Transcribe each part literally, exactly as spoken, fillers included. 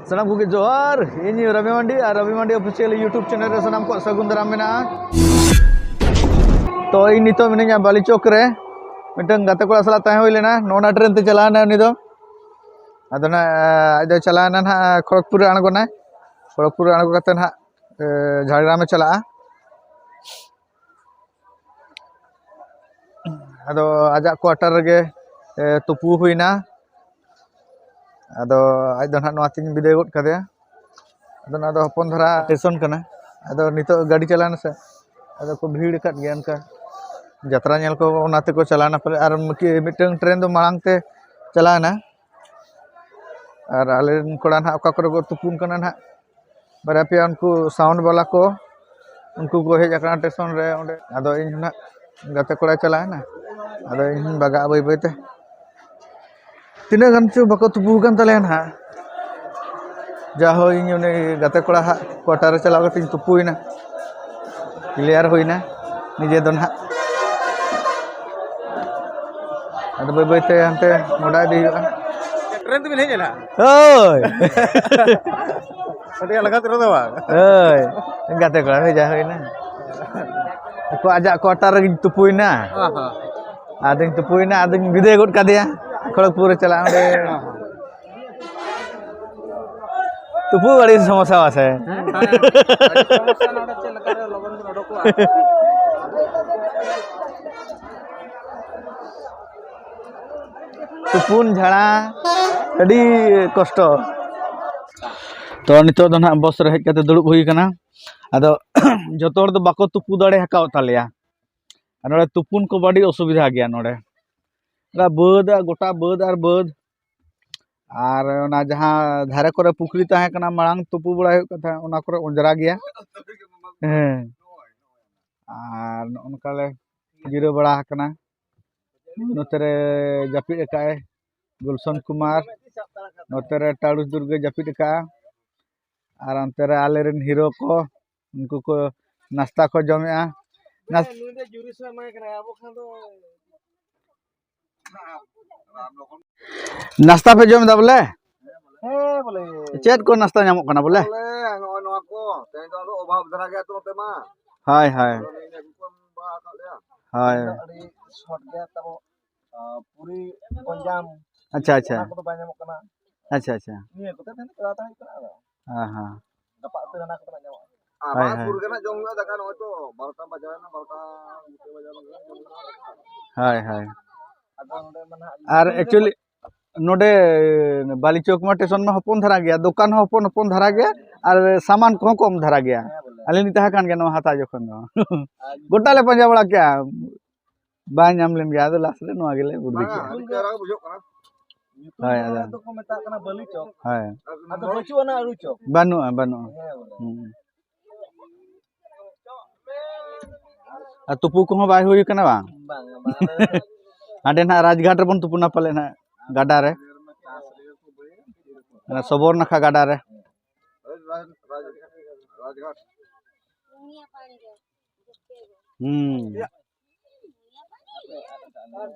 ᱥᱟᱱᱟᱢ ᱠᱚᱜᱮ ᱡᱚᱦᱟᱨ᱾ ᱤᱧ ᱨᱚᱵᱤ ᱢᱟᱱᱰᱤ ᱟᱨ ᱨᱚᱵᱤ ᱢᱟᱱᱰᱤ ᱚᱯᱷᱤᱥᱤᱭᱟᱞ YouTube ᱪᱮᱱᱮᱞ ᱨᱮ ᱥᱟᱱᱟᱢ ᱠᱚᱣᱟᱜ ᱥᱟᱹᱜᱩᱱ ᱫᱟᱨᱟᱢ ᱢᱮᱱᱟᱜᱼᱟ᱾ ᱛᱚ, ᱤᱧ ᱱᱤᱛᱚᱜ ᱢᱤᱱᱟᱹᱧᱟ ᱵᱟᱞᱤ ᱪᱚᱠ ᱨᱮ, ᱢᱤᱫᱴᱟᱝ ᱜᱟᱛᱮ ᱠᱚᱲᱟ ᱥᱟᱞᱟᱜ ᱛᱟᱦᱮᱸ ᱦᱩᱭ ᱞᱮᱱᱟ᱾ ᱱᱚᱜᱼᱚ ᱱᱟ ᱴᱨᱮᱱ ᱛᱮ ᱪᱟᱞᱟᱣ ᱮᱱᱟ ᱩᱱᱤ ᱫᱚ᱾ ᱟᱫᱚ ᱱᱟᱜ ᱟᱡ ᱫᱚ ᱪᱟᱞᱟᱣ ᱮᱱᱟ ᱱᱟᱜ ᱠᱷᱚᱲᱚᱜᱽᱯᱩᱨ ᱨᱮ ᱟᱬᱜᱚᱱᱟᱭ᱾ ᱠᱷᱚᱲᱚᱜᱽᱯᱩᱨ ᱨᱮ ᱟᱬᱜᱚ ᱠᱟᱛᱮ ᱱᱟᱜ ᱮ, ᱡᱷᱟᱲᱜᱨᱟᱢᱮ ᱪᱟᱞᱟᱜᱼᱟ᱾ ᱟᱫᱚ ᱟᱡᱟᱜ ᱠᱣᱟᱴᱟᱨ ᱨᱮᱜᱮ ᱮ, ᱛᱩᱯᱩ ᱦᱩᱭᱱᱟ᱾ ᱟᱫᱚ ᱟᱡ ᱫᱚ ᱱᱟᱜ ᱱᱚᱣᱟ ᱛᱮᱧ ᱵᱤᱫᱟᱹᱭ ᱜᱚᱫ ᱠᱟᱫᱮᱭᱟ᱾ ᱟᱫᱚ ᱱᱚᱣᱟ ᱫᱚ ᱦᱚᱯᱚᱱ ᱫᱷᱟᱨᱟ ᱥᱴᱮᱥᱚᱱ ᱠᱟᱱᱟ᱾ ᱟᱫᱚ ᱱᱤᱛᱚᱜ ᱜᱟᱹᱰᱤ ᱪᱟᱞᱟᱣᱱᱟ ᱥᱮ, ᱟᱫᱚ ᱠᱚ ᱵᱷᱤᱲ ᱟᱠᱟᱫ ᱜᱮᱭᱟ ᱚᱱᱠᱟ ᱡᱟᱛᱨᱟ ᱧᱮᱞ ᱠᱚ, ᱚᱱᱟ ᱛᱮᱠᱚ ᱪᱟᱞᱟᱣᱱᱟ ᱯᱟᱞᱮ᱾ ᱟᱨ ᱢᱤᱫᱴᱟᱝ ᱴᱨᱮᱱ ᱫᱚ ᱢᱟᱲᱟᱝ ᱛᱮ ᱪᱟᱞᱟᱣᱱᱟ᱾ ᱟᱨ ᱟᱞᱮ ᱨᱮᱱ ᱠᱚᱲᱟ ᱱᱟᱦᱟᱜ ᱚᱠᱟ ᱠᱚᱨᱮ ᱠᱚ ᱛᱩᱯᱩᱱ ᱠᱟᱱᱟ ᱱᱟᱦᱟᱜ, ᱵᱟᱨᱭᱟ ᱯᱮᱭᱟ ᱩᱱᱠᱩ ᱥᱟᱣᱩᱱᱰ ᱵᱟᱞᱟ ᱠᱚ, ᱩᱱᱠᱩ ᱠᱚ ᱦᱮᱡ ᱟᱠᱟᱱᱟ ᱥᱴᱮᱥᱚᱱ ᱨᱮ ᱚᱸᱰᱮ᱾ ᱟᱫᱚ ᱤᱧ ᱦᱚᱸ ᱱᱟᱦᱟᱜ ᱜᱟᱛᱮ ᱠᱚᱲᱟᱭ ᱪᱟᱞᱟᱣᱮᱱᱟ, ᱟᱫᱚ ᱤᱧ ᱦᱚᱸᱧ ᱵᱟᱜᱟᱜᱼᱟ ᱵᱟᱹᱭ ᱵᱟᱹᱭ ᱛᱮ᱾ ᱛᱤᱱᱟᱹᱜ ᱜᱟᱱ ᱪᱚ ᱵᱟᱠᱚ ᱛᱩᱯᱩ ᱟᱠᱟᱱ ᱛᱟᱞᱮᱭᱟ ᱱᱟᱦᱟᱜ᱾ ᱡᱟ ᱦᱳᱭ, ᱤᱧ ᱩᱱᱤ ᱜᱟᱛᱮ ᱠᱚᱲᱟ ᱦᱟᱜ ᱠᱣᱟᱴᱟᱨ ᱨᱮ ᱪᱟᱞᱟᱣ ᱠᱟᱛᱮᱧ ᱛᱩᱯᱩᱭᱮᱱᱟ, ᱠᱞᱤᱭᱟᱨ ᱦᱩᱭᱱᱟ ᱱᱤᱡᱮ ᱫᱚ ᱱᱟᱦᱟᱜ᱾ ᱟᱫᱚ ᱵᱟᱹᱭ ᱵᱟᱹᱭ ᱛᱮ ᱦᱟᱱᱛᱮ ᱢᱚᱰᱟ ᱤᱫᱤ ᱦᱩᱭᱩᱜᱼᱟ᱾ ᱴᱨᱮᱱ ᱛᱮᱵᱤᱱ ᱦᱮᱡ ᱮᱱᱟ? ᱦᱳᱭ᱾ ᱟᱹᱰᱤ ᱟᱞᱜᱟ ᱛᱮᱫᱚ ᱵᱟᱝ᱾ ᱦᱳᱭ, ᱜᱟᱛᱮ ᱠᱚᱲᱟ ᱵᱷᱮᱡᱟ ᱦᱩᱭᱱᱟ᱾ ᱟᱠᱚ ᱟᱡᱟᱜ ᱠᱣᱟᱴᱟᱨ ᱨᱮᱜᱮᱧ ᱛᱩᱯᱩᱭᱮᱱᱟ᱾ ᱦᱚᱸ, ᱦᱚᱸ᱾ ᱟᱫᱚᱧ ᱛᱩᱯᱩᱭᱮᱱᱟ, ᱟᱫᱚᱧ ᱵᱤᱫᱟᱹᱭ ᱜᱚᱫ ᱠᱟᱫᱮᱭᱟ ᱠᱷᱚᱲᱚᱜᱽᱯᱩᱨ ᱨᱮ ᱪᱟᱞᱟᱜ ᱚᱸᱰᱮ᱾ ᱦᱚᱸ, ᱦᱚᱸ᱾ ᱛᱩᱯᱩ ᱟᱹᱰᱤ ᱥᱚᱢᱚᱥᱥᱟ ᱟᱥᱮ᱾ ᱦᱮᱸ, ᱦᱮᱸ᱾ ᱟᱹᱰᱤ ᱥᱚᱢᱚᱥᱥᱟ ᱱᱚᱰᱮ ᱪᱮᱫ ᱞᱮᱠᱟ ᱨᱮ ᱞᱚᱜᱚᱱ ᱵᱚᱱ ᱚᱰᱚᱠᱚᱜᱼᱟ᱾ ᱛᱩᱯᱩᱱ ᱡᱷᱟᱲᱟ ᱟᱹᱰᱤ ᱠᱚᱥᱴᱚ᱾ ᱛᱚ, ᱱᱤᱛᱚᱜ ᱫᱚ ᱱᱟᱦᱟᱜ ᱵᱚᱥ ᱨᱮ ᱦᱮᱡ ᱠᱟᱛᱮ ᱫᱩᱲᱩᱵ ᱦᱩᱭ ᱠᱟᱱᱟ᱾ ᱟᱫᱚ ᱡᱚᱛᱚ ᱦᱚᱲ ᱫᱚ ᱵᱟᱠᱚ ᱛᱩᱯᱩ ᱫᱟᱲᱮ ᱟᱠᱟᱣᱟᱫ ᱛᱟᱞᱮᱭᱟ᱾ ᱟᱨ ᱱᱚᱰᱮ ᱛᱩᱯᱩᱱ ᱠᱚ ᱟᱹᱰᱤ ᱚᱥᱩᱵᱤᱫᱷᱟ ᱜᱮᱭᱟ ᱱᱚᱰᱮ᱾ ᱚᱱᱟ ᱵᱟᱹᱫᱽ ᱟᱨ ᱜᱚᱴᱟ ᱵᱟᱹᱫᱽ ᱟᱨ ᱵᱟᱹᱫᱽ᱾ ᱟᱨ ᱚᱱᱟ ᱡᱟᱦᱟᱸ ᱫᱷᱟᱨᱮ ᱠᱚᱨᱮ ᱯᱩᱠᱷᱨᱤ ᱛᱟᱦᱮᱸ ᱠᱟᱱᱟ, ᱢᱟᱲᱟᱝ ᱛᱩᱯᱩ ᱵᱟᱲᱟ ᱦᱩᱭᱩᱜ ᱠᱟᱱ ᱛᱟᱦᱮᱸᱫ, ᱚᱱᱟ ᱠᱚᱨᱮ ᱚᱸᱡᱽᱨᱟ ᱜᱮᱭᱟ᱾ ᱦᱮᱸ᱾ ᱟᱨ ᱱᱚᱜᱼᱚ ᱱᱚᱝᱠᱟ ᱞᱮ ᱡᱤᱨᱟᱹᱣ ᱵᱟᱲᱟ ᱟᱠᱟᱱᱟ᱾ ᱱᱚᱛᱮ ᱨᱮ ᱡᱟᱹᱯᱤᱫ ᱟᱠᱟᱫ ᱟᱭ ᱜᱩᱞᱥᱚᱱ ᱠᱩᱢᱟᱨ, ᱱᱚᱛᱮ ᱨᱮ ᱴᱟᱲᱩᱥ ᱫᱩᱨᱜᱟᱹ ᱡᱟᱹᱯᱤᱫ ᱟᱠᱟᱫᱼᱟ, ᱟᱨ ᱚᱱᱛᱮ ᱨᱮ ᱟᱞᱮᱨᱮᱱ ᱦᱤᱨᱳ ᱠᱚ, ᱩᱱᱠᱩ ᱠᱚ ᱱᱟᱥᱛᱟ ᱠᱚ ᱡᱚᱢᱮᱜᱼᱟ᱾ ᱱᱟᱥ-, ᱱᱩᱭ ᱫᱚ ᱡᱩᱨᱤ ᱥᱚ ᱮᱢᱟᱭ ᱠᱟᱱᱟ, ᱟᱵᱚ ᱠᱷᱟᱱ ᱫᱚ ᱱᱟᱥᱛᱟ ᱯᱮ ᱡᱚᱢ ᱮᱫᱟ ᱵᱚᱞᱮ? ᱦᱮᱸ ᱵᱚᱞᱮ᱾ ᱪᱮᱫ ᱠᱚ ᱱᱟᱥᱛᱟ ᱧᱟᱢᱚᱜ ᱠᱟᱱᱟ ᱵᱚᱞᱮ? ᱵᱚᱞᱮ ᱱᱚᱜᱼᱚᱭ ᱱᱚᱣᱟ ᱠᱚ ᱛᱮᱦᱮᱧ ᱫᱚ ᱟᱫᱚ ᱚᱵᱷᱟᱵ ᱫᱷᱟᱨᱟ ᱜᱮᱭᱟ ᱛᱚ ᱱᱚᱛᱮ ᱢᱟ᱾ ᱦᱳᱭ, ᱦᱳᱭ᱾ ᱟᱫᱚ ᱱᱤᱭᱟᱹ ᱠᱚ ᱠᱚ ᱮᱢ ᱵᱟᱲᱟ ᱟᱠᱟᱫ ᱞᱮᱭᱟ᱾ ᱦᱳᱭ᱾ ᱟᱹᱰᱤ ᱥᱚᱨᱴ ᱜᱮᱭᱟ ᱛᱟᱵᱚ᱾ ᱟᱨ ᱯᱩᱨᱤ, ᱜᱚᱧᱡᱟᱢ, ᱟᱪᱪᱷᱟ, ᱟᱪᱪᱷᱟ᱾ ᱚᱱᱟ ᱠᱚᱫᱚ ᱵᱟᱭ ᱧᱟᱢᱚᱜ ᱠᱟᱱᱟ᱾ ᱟᱪᱪᱷᱟ, ᱟᱪᱪᱷᱟ᱾ ᱱᱤᱭᱟᱹ ᱠᱚᱛᱮ ᱛᱮᱦᱮᱧ ᱫᱚ ᱯᱮᱲᱟ ᱛᱟᱦᱮᱸ ᱦᱩᱭᱩᱜ ᱠᱟᱱᱟ ᱟᱫᱚ᱾ ᱦᱮᱸ, ᱦᱮᱸ᱾ ᱜᱟᱯᱟ ᱩᱛᱟᱹᱨ ᱦᱟᱱᱟ ᱠᱚᱫᱚ ᱧᱟᱢᱚᱜᱼᱟ᱾ ᱟᱨ ᱦᱳᱭ, ᱵᱟᱝ ᱦᱳᱭ᱾ ᱥᱩᱨ ᱜᱮ ᱱᱟᱜ ᱡᱚᱢ ᱦᱩᱭᱩᱜᱼᱟ ᱫᱟᱠᱟ, ᱱᱚᱜᱼᱚᱭ ᱛᱚ ᱵᱟᱨᱚᱴᱟ ᱵᱟᱡᱟᱣ ᱮᱱᱟ, ᱵᱟᱨᱚᱴᱟ, ᱜᱚᱴᱟ ᱵᱟᱡᱟᱣ ᱞᱮᱱᱠᱷᱟᱱ ᱡᱚᱢ ᱦᱩᱭᱩᱜᱼᱟ ᱫᱟᱠᱟ᱾ ᱦᱳᱭ, ᱦᱳᱭ᱾ ᱟᱫᱚ ᱱᱚᱰᱮ ᱢᱟ ᱱᱟᱦᱟᱜ ᱟᱨ ᱧᱩᱛᱩᱢ ᱜᱮ actually ᱱᱚᱰᱮ ᱵᱟᱞᱤ ᱪᱚᱠ ᱢᱟ ᱥᱴᱮᱥᱚᱱ ᱢᱟ ᱦᱚᱯᱚᱱ ᱫᱷᱟᱨᱟ ᱜᱮᱭᱟ, ᱫᱚᱠᱟᱱ ᱦᱚᱸ ᱦᱚᱯᱚᱱ ᱦᱚᱯᱚᱱ ᱫᱷᱟᱨᱟ ᱜᱮᱭᱟ ᱟᱨ ᱥᱟᱢᱟᱱ ᱠᱚᱦᱚᱸ ᱠᱚᱢ ᱫᱷᱟᱨᱟ ᱜᱮᱭᱟ᱾ ᱦᱮᱸ ᱵᱚᱞᱮ᱾ ᱟᱹᱞᱤᱧ ᱞᱤᱧ ᱛᱟᱦᱮᱸ ᱠᱟᱱ ᱜᱮᱭᱟ ᱱᱚᱣᱟ ᱦᱟᱛᱟᱣ ᱡᱚᱠᱷᱚᱱ ᱫᱚ᱾ ᱟᱨ ᱜᱚᱴᱟ ᱞᱮ ᱯᱟᱸᱡᱟ ᱵᱟᱲᱟ ᱠᱮᱜᱼᱟ, ᱵᱟᱭ ᱧᱟᱢ ᱞᱮᱱ ᱜᱮᱭᱟ, ᱟᱫᱚ ᱞᱟᱥ ᱨᱮ ᱱᱚᱣᱟ ᱜᱮᱞᱮ ᱵᱩᱨᱫᱤ ᱵᱟᱝᱟ, ᱠᱮᱜᱼᱟ᱾ ᱟᱹᱰᱤ ᱪᱮᱦᱨᱟ ᱜᱮ ᱵᱩᱡᱷᱟᱹᱜ ᱠᱟᱱᱟ᱾ ᱧᱩᱛᱩᱢ ᱦᱳᱭ, ᱫᱚ ᱟᱫᱚ᱾ ᱫᱚᱠᱚ ᱢᱮᱛᱟᱜ ᱠᱟᱱᱟ ᱵᱟᱹᱞᱤ ᱪᱚᱠ᱾ ᱦᱳᱭ᱾ ᱟᱫᱚ ᱵᱟᱹᱪᱩᱜ ᱟᱱᱟ ᱟᱹᱞᱩ ᱪᱚᱯ᱾ ᱵᱟᱹᱱᱩᱜᱼᱟ, ᱵᱟᱹᱱᱩᱜᱼᱟ᱾ ᱦᱮᱸ ᱵᱚᱞᱮ᱾ ᱦᱩᱸ᱾ ᱟᱨ ᱛᱩᱯᱩ ᱠᱚᱦᱚᱸ ᱵᱟᱭ ᱦᱩᱭ ᱠᱟᱱᱟ ᱵᱟᱝ? ᱵᱟᱝ, ᱵᱟᱝ᱾ ᱦᱟᱸᱰᱮ ᱱᱟᱦᱟᱜ ᱨᱟᱡᱽᱜᱷᱟᱴ ᱨᱮᱵᱚᱱ ᱛᱩᱯᱩᱱᱟ ᱯᱟᱞᱮ ᱱᱟᱦᱟᱜ, ᱜᱟᱰᱟ ᱨᱮ᱾ ᱚᱱᱟ ᱥᱚᱵᱚᱨ ᱱᱟᱠᱷᱟ ᱜᱟᱰᱟ ᱨᱮ᱾ ᱦᱩᱸ᱾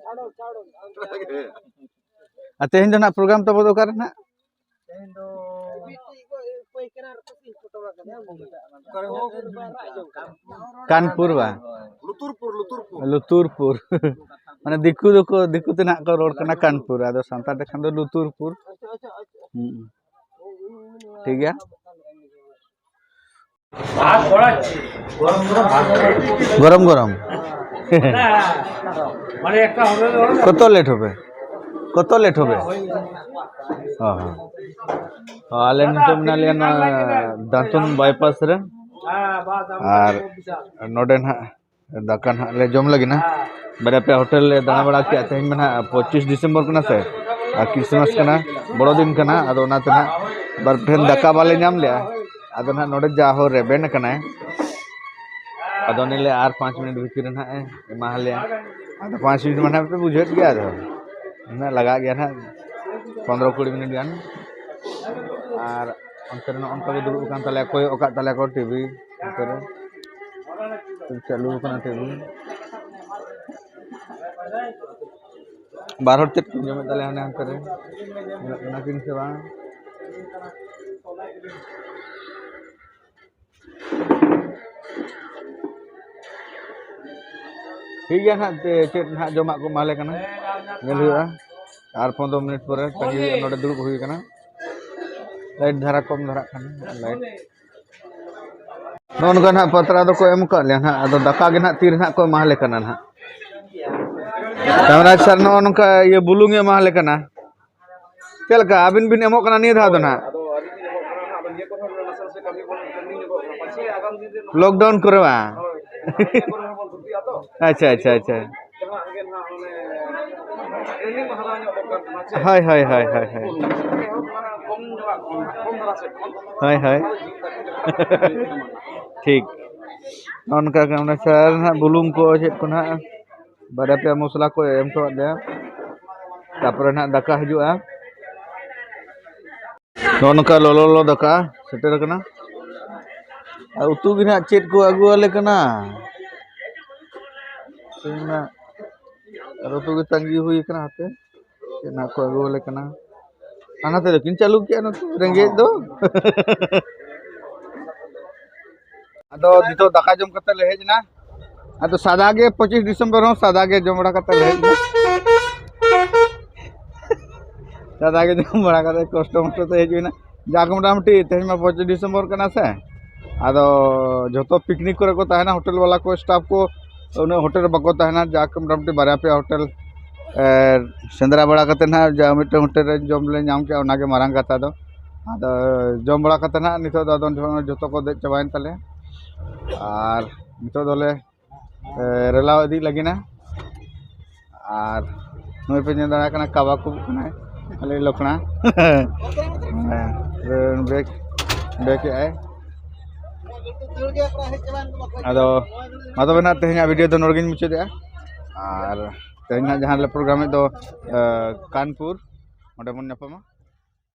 ᱟᱨ ᱛᱮᱦᱮᱧ ᱫᱚ ᱱᱟᱜ ᱯᱨᱳᱜᱨᱟᱢ ᱛᱟᱵᱚ ᱫᱚ ᱚᱠᱟᱨᱮ ᱱᱟᱜ? ᱛᱮᱦᱮᱧ ᱫᱚ ᱠᱟᱱᱯᱩᱨ ᱵᱟ? ᱞᱩᱛᱩᱨᱯᱩᱨ, ᱞᱩᱛᱩᱨᱯᱩᱨ᱾ ᱞᱩᱛᱩᱨᱯᱩᱨ᱾ ᱢᱟᱱᱮ ᱫᱤᱠᱩ ᱫᱚᱠᱚ, ᱫᱤᱠᱩ ᱛᱮ ᱱᱟᱜ ᱠᱚ ᱨᱚᱲ ᱠᱟᱱᱟ ᱠᱟᱱᱯᱩᱨ, ᱟᱫᱚ ᱥᱟᱱᱛᱟᱲ ᱛᱮᱠᱷᱟᱱ ᱫᱚ ᱞᱩᱛᱩᱨᱯᱩᱨ᱾ ᱦᱩᱸ᱾ ᱴᱷᱤᱠ ᱜᱮᱭᱟ᱾ ᱜᱚᱨᱚᱢ ᱜᱚᱨᱚᱢ᱾ ᱠᱚᱛᱚ ᱞᱮᱴ ᱦᱚᱵᱮ? ᱠᱚᱛᱚ ᱞᱮᱴ ᱦᱚᱵᱮ? ᱚ ᱦᱚᱸ᱾ ᱚ, ᱟᱞᱮ ᱱᱤᱛᱚᱜ ᱢᱮᱱᱟᱜ ᱞᱮᱭᱟ ᱱᱚᱣᱟ ᱫᱟᱸᱛᱩᱱ ᱵᱟᱭᱯᱟᱥ ᱨᱮ᱾ ᱟᱨ ᱱᱚᱰᱮ ᱱᱟᱦᱟᱜ ᱫᱟᱠᱟ ᱱᱟᱦᱟᱜ ᱞᱮ ᱡᱚᱢ ᱞᱟᱹᱜᱤᱫ ᱱᱟ᱾ ᱵᱟᱨᱭᱟ ᱯᱮᱭᱟ ᱦᱳᱴᱮᱞ ᱞᱮ ᱫᱟᱬᱟ ᱵᱟᱲᱟ ᱠᱮᱜᱼᱟ᱾ ᱛᱮᱦᱮᱧ ᱢᱟ ᱱᱟᱦᱟᱜ ᱯᱚᱸᱪᱤᱥ ᱰᱤᱥᱮᱢᱵᱚᱨ ᱠᱟᱱᱟ ᱥᱮ, ᱟᱨ ᱠᱨᱤᱥᱢᱟᱥ ᱠᱟᱱᱟ, ᱵᱚᱲᱚ ᱫᱤᱱ ᱠᱟᱱᱟ᱾ ᱟᱫᱚ ᱚᱱᱟᱛᱮ ᱱᱟᱦᱟᱜ ᱵᱟᱨ ᱴᱷᱮᱱ ᱫᱟᱠᱟ ᱵᱟᱞᱮ ᱧᱟᱢ ᱞᱮᱜᱼᱟ᱾ ᱟᱫᱚ ᱱᱟᱦᱟᱜ ᱱᱚᱰᱮ ᱡᱟ ᱦᱚᱲ ᱨᱮᱵᱮᱱ ᱠᱟᱱᱟᱭ, ᱟᱫᱚ ᱩᱱᱤ ᱞᱮ ᱟᱨ ᱯᱟᱸᱪ ᱢᱤᱱᱤᱴ ᱵᱷᱤᱛᱤᱨ ᱨᱮ ᱱᱟᱦᱟᱜ ᱮ ᱮᱢᱟ ᱞᱮᱭᱟ᱾ ᱟᱫᱚ ᱯᱟᱸᱪ ᱢᱤᱱᱤᱴ ᱢᱟᱱᱮ ᱯᱮ ᱵᱩᱡᱷᱟᱹᱣᱮᱫ ᱜᱮᱭᱟ, ᱟᱫᱚ ᱩᱱᱟᱹᱜ ᱞᱟᱜᱟᱜ ᱜᱮᱭᱟ ᱱᱟᱦᱟᱜ, ᱯᱚᱱᱨᱚ ᱠᱩᱲᱤ ᱢᱤᱱᱤᱴ ᱜᱟᱱ᱾ ᱟᱨ ᱚᱱᱛᱮ ᱨᱮ ᱱᱚᱜᱼᱚ ᱱᱚᱝᱠᱟ ᱜᱮ ᱫᱩᱲᱩᱵ ᱟᱠᱟᱱ ᱛᱟᱞᱮᱭᱟ, ᱠᱚᱭᱚᱜ ᱟᱠᱟᱫ ᱛᱟᱞᱮᱭᱟ ᱠᱚ ᱴᱤᱵᱷᱤ ᱱᱚᱛᱮ ᱨᱮ᱾ ᱪᱟᱹᱞᱩ ᱟᱠᱟᱱᱟ ᱴᱤᱵᱷᱤ᱾ ᱵᱟᱨ ᱦᱚᱲ ᱪᱮᱫ ᱠᱤᱱ ᱡᱚᱢᱮᱫ ᱛᱟᱞᱮᱭᱟ ᱦᱟᱱᱮ ᱦᱟᱱᱛᱮ ᱨᱮ? ᱧᱮᱞᱚᱜ ᱠᱟᱱᱟ ᱠᱤᱱ ᱥᱮ ᱵᱟᱝ? ᱴᱷᱤᱠ ᱜᱮᱭᱟ ᱱᱟᱦᱟᱜ, ᱪᱮᱫ ᱱᱟᱦᱟᱜ ᱡᱚᱢᱟᱜ ᱠᱚ ᱮᱢᱟᱞᱮ ᱠᱟᱱᱟ, ᱧᱮᱞ ᱦᱩᱭᱩᱜᱼᱟ᱾ ᱟᱨ ᱯᱚᱱᱨᱚ ᱢᱤᱱᱤᱴ ᱯᱚᱨᱮ ᱛᱟᱺᱜᱤ ᱦᱩᱭᱩᱜᱼᱟ, ᱱᱚᱰᱮ ᱫᱩᱲᱩᱵ ᱦᱩᱭ ᱠᱟᱱᱟ᱾ ᱞᱟᱭᱤᱴ ᱫᱷᱟᱨᱟ ᱠᱚᱢ ᱫᱷᱟᱨᱟᱜ ᱠᱟᱱᱟ, ᱞᱟᱭᱤᱴ᱾ ᱱᱚᱜᱼᱚ ᱱᱚᱝᱠᱟ ᱱᱟᱦᱟᱜ ᱯᱟᱛᱲᱟ ᱫᱚᱠᱚ ᱮᱢ ᱠᱟᱜ ᱞᱮᱭᱟ ᱱᱟᱦᱟᱜ, ᱟᱫᱚ ᱫᱟᱠᱟ ᱜᱮ ᱱᱟᱦᱟᱜ ᱛᱤᱨᱮ ᱱᱟᱦᱟᱜ ᱠᱚ ᱮᱢᱟᱞᱮ ᱠᱟᱱᱟ ᱱᱟᱦᱟᱜ᱾ ᱠᱮᱢᱨᱟ ᱥᱟᱨ, ᱱᱚᱜᱼᱚ ᱱᱚᱝᱠᱟ ᱤᱭᱟᱹ ᱵᱩᱞᱩᱝ ᱮ ᱮᱢᱟᱞᱮ ᱠᱟᱱᱟ᱾ ᱪᱮᱫ ᱞᱮᱠᱟ ᱟᱹᱵᱤᱱ ᱵᱤᱱ ᱮᱢᱚᱜ ᱠᱟᱱᱟ ᱱᱤᱭᱟᱹ ᱫᱷᱟᱣ ᱫᱚ ᱱᱟᱦᱟᱜ? ᱞᱚᱠᱰᱟᱣᱩᱱ ᱠᱚᱨᱮ ᱵᱟᱝ? ᱟᱪᱪᱷᱟ, ᱟᱪᱪᱷᱟ, ᱟᱪᱪᱷᱟ᱾ ᱦᱳᱭ, ᱦᱳᱭ, ᱦᱳᱭ, ᱦᱳᱭ, ᱦᱳᱭ᱾ ᱦᱳᱭ, ᱦᱳᱭ᱾ ᱴᱷᱤᱠ᱾ ᱱᱚᱜᱼᱚ ᱱᱚᱝᱠᱟ ᱜᱮ ᱚᱱᱟ ᱥᱟᱨ ᱱᱟᱦᱟᱜ ᱵᱩᱞᱩᱝ ᱠᱚ ᱪᱮᱫ ᱠᱚ ᱱᱟᱦᱟᱜ ᱵᱟᱨᱭᱟ ᱯᱮᱭᱟ ᱢᱚᱥᱞᱟ ᱠᱚ ᱮᱢ ᱦᱚᱴᱚᱣᱟᱫ ᱞᱮᱭᱟ᱾ ᱛᱟᱯᱚᱨᱮ ᱱᱟᱦᱟᱜ ᱫᱟᱠᱟ ᱦᱤᱡᱩᱜᱼᱟ᱾ ᱱᱚᱜᱼᱚ ᱱᱚᱝᱠᱟ ᱞᱚᱞᱚ ᱞᱚᱞᱚ ᱫᱟᱠᱟ ᱥᱮᱴᱮᱨ ᱟᱠᱟᱱᱟ᱾ ᱟᱨ ᱩᱛᱩ ᱜᱮ ᱱᱟᱦᱟᱜ ᱪᱮᱫ ᱠᱚ ᱟᱹᱜᱩᱣᱟᱞᱮ ᱠᱟᱱᱟ᱾ ᱛᱮᱦᱮᱧ ᱢᱟ ᱟᱨ ᱩᱛᱩ ᱜᱮ ᱛᱟᱺᱜᱤ ᱦᱩᱭ ᱠᱟᱱᱟ, ᱦᱟᱯᱮ ᱪᱮᱫ ᱱᱟᱦᱟᱜ ᱠᱚ ᱟᱹᱜᱩᱣᱟᱞᱮ ᱠᱟᱱᱟ᱾ ᱦᱟᱱᱟ ᱛᱮᱫᱚ ᱠᱤᱱ ᱪᱟᱹᱞᱩ ᱠᱮᱜᱼᱟ ᱱᱩᱠᱩ ᱨᱮᱸᱜᱮᱡ ᱫᱚ᱾ ᱟᱫᱚ ᱱᱤᱛᱚᱜ ᱫᱟᱠᱟ ᱡᱚᱢ ᱠᱟᱛᱮ ᱞᱮ ᱦᱮᱡ ᱮᱱᱟ᱾ ᱟᱫᱚ ᱥᱟᱫᱟ ᱜᱮ, ᱯᱚᱸᱪᱤᱥ ᱰᱤᱥᱮᱢᱵᱚᱨ ᱦᱚᱸ ᱥᱟᱫᱟ ᱜᱮ ᱡᱚᱢ ᱵᱟᱲᱟ ᱠᱟᱛᱮ ᱞᱮ ᱦᱮᱡ ᱮᱱᱟ᱾ ᱥᱟᱫᱟ ᱜᱮ ᱡᱚᱢ ᱵᱟᱲᱟ ᱠᱟᱛᱮ ᱠᱚᱥᱴᱚ ᱢᱚᱥᱴᱚ ᱛᱮ ᱦᱮᱡ ᱦᱩᱭᱱᱟ᱾ ᱡᱟᱠ ᱢᱚᱴᱟᱢᱩᱴᱤ ᱛᱮᱦᱮᱧ ᱢᱟ ᱯᱚᱸᱪᱤᱥ ᱰᱤᱥᱮᱢᱵᱚᱨ ᱠᱟᱱᱟ ᱥᱮ, ᱟᱫᱚ ᱡᱷᱚᱛᱚ ᱯᱤᱠᱱᱤᱠ ᱠᱚᱨᱮ ᱠᱚ ᱛᱟᱦᱮᱱᱟ, ᱦᱳᱴᱮᱞ ᱵᱟᱞᱟ ᱠᱚ, ᱥᱴᱟᱯ ᱠᱚ ᱩᱱᱟᱹᱜ ᱦᱳᱴᱮᱞ ᱨᱮ ᱵᱟᱠᱚ ᱛᱟᱦᱮᱱᱟ᱾ ᱡᱟᱠ ᱢᱚᱴᱟᱢᱩᱴᱤ ᱵᱟᱨᱭᱟ ᱯᱮᱭᱟ ᱦᱳᱴᱮᱞ, ᱮ, ᱥᱮᱸᱫᱽᱨᱟ ᱵᱟᱲᱟ ᱠᱟᱛᱮ ᱱᱟᱦᱟᱜ ᱡᱟ ᱢᱤᱫᱴᱮᱱ ᱦᱳᱴᱮᱞ ᱨᱮ ᱡᱚᱢ ᱞᱮ ᱧᱟᱢ ᱠᱮᱜᱼᱟ, ᱚᱱᱟᱜᱮ ᱢᱟᱨᱟᱝ ᱠᱟᱛᱷᱟ ᱫᱚ᱾ ᱟᱫᱚ ᱡᱚᱢ ᱵᱟᱲᱟ ᱠᱟᱛᱮ ᱱᱟᱦᱟᱜ ᱱᱤᱛᱚᱜ ᱫᱚ ᱟᱫᱚ ᱡᱚᱛᱚ ᱠᱚ ᱫᱮᱡ ᱪᱟᱵᱟᱭᱮᱱ ᱛᱟᱞᱮᱭᱟ᱾ ᱟᱨ ᱱᱤᱛᱚᱜ ᱫᱚᱞᱮ, ᱮ, ᱨᱮᱞᱟᱣ ᱤᱫᱤᱜ ᱞᱟᱹᱜᱤᱫ ᱱᱟ᱾ ᱟᱨ ᱱᱩᱭ ᱯᱮ ᱧᱮᱞ ᱫᱟᱲᱮᱭᱟᱜ ᱠᱟᱱᱟ, ᱠᱟᱵᱟ ᱠᱩᱵᱩᱜ ᱠᱟᱱᱟᱭ ᱟᱞᱮ ᱞᱚᱠᱷᱱᱟ᱾ ᱦᱮᱸ, ᱵᱮᱜᱽ, ᱵᱮᱜᱽ ᱮᱜᱼᱟᱭ᱾ ᱟᱫᱚ ᱢᱟ ᱛᱚᱵᱮ ᱱᱟᱜ ᱛᱮᱦᱮᱧᱟᱜ ᱵᱷᱤᱰᱤᱭᱳ ᱫᱚ ᱱᱚᱰᱮ ᱜᱤᱧ ᱢᱩᱪᱟᱹᱫᱮᱜᱼᱟ᱾ ᱟᱨ ᱛᱮᱦᱮᱧ ᱱᱟᱜ ᱡᱟᱦᱟᱸ ᱞᱮ ᱯᱨᱳᱜᱨᱟᱢᱮᱫ ᱫᱚ, ᱮ, ᱠᱟᱱᱯᱩᱨ, ᱚᱸᱰᱮ ᱵᱚᱱ ᱧᱟᱯᱟᱢᱟ᱾